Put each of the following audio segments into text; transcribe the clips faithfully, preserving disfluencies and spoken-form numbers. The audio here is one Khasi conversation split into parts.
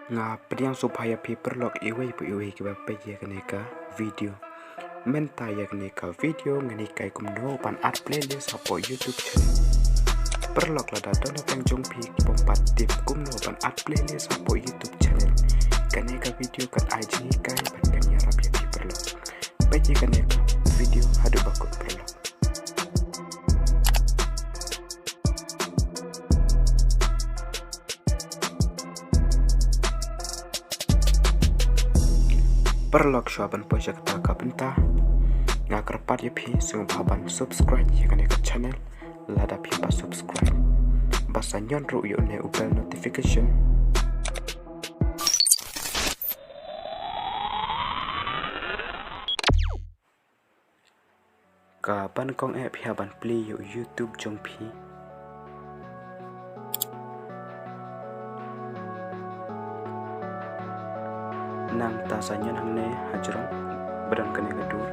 Nga pdiang sngewbha ïa phi paralok iwei pa iwei kiba peit ïa kane ka video. Mynta ïa kane ka video ngan hikai kumno ban add playlist hapoh YouTube channel. Paralok lada don ha pdeng jong phi ki bym pat tip kumno ban add playlist hapoh YouTube channel, kane ka video kan ai jinghikai bad kan ïarap ïa phi paralok. Peit ïa kane ka video haduh ba kut paralok. Paralok, shuwa ban poi sha kata ka bynta, nga kyrpad ïa phi sngewbha ban subscribe ïa kane ka channel lada phi ym pat subscribe, bad sa ñion ruh ïa une u bell notification. Ka ban kong eh phi hap ban plie ïa u YouTube jong phi. Nangta sa ñion hangne hajrong ba don kane ka dur.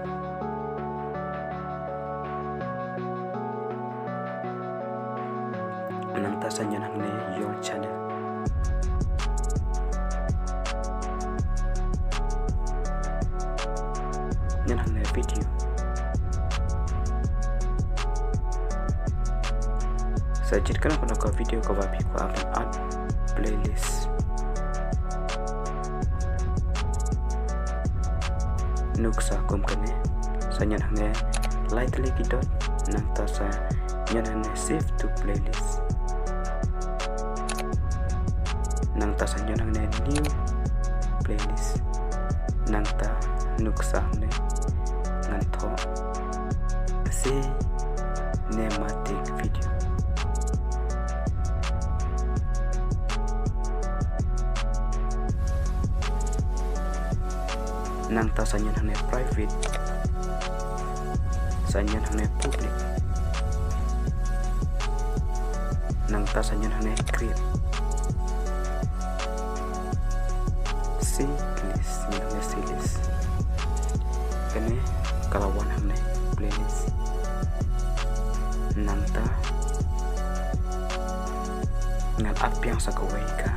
Nangta sa ñion hangne your channel. Ñion hangne video. Sa jied kano kano ka video kaba phi kwah ban add playlist. Nuksa kum kane. Sa ñion hangne lai tylli ki dot. Nangta sa ñion hangne save to playlist. Nangta sa ñion hangne new playlist. Nangta nuksa hangne ngan thoh cinematic video. Nangta sa ñion hangne private. Sa ñion hangne public. Nangta sa ñion hangne create. Save list, ñion hangne save list. Kane ka la wan hangne playlist. Nangta ngan add biang sa kawei ka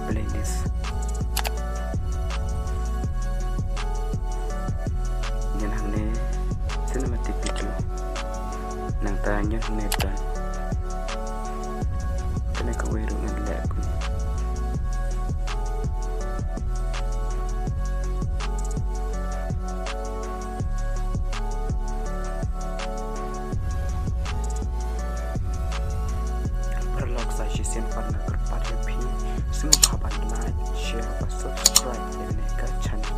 playlist. Ñion hangne cinematic video. Nangta ñion hangne done. Kane kawei ruh ngan leh kumne. Paralok, sa shisien pat nga kyrpad ïa phi sngewbha ban like, share bad subscribe ïa kane ka channel.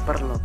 Paralok,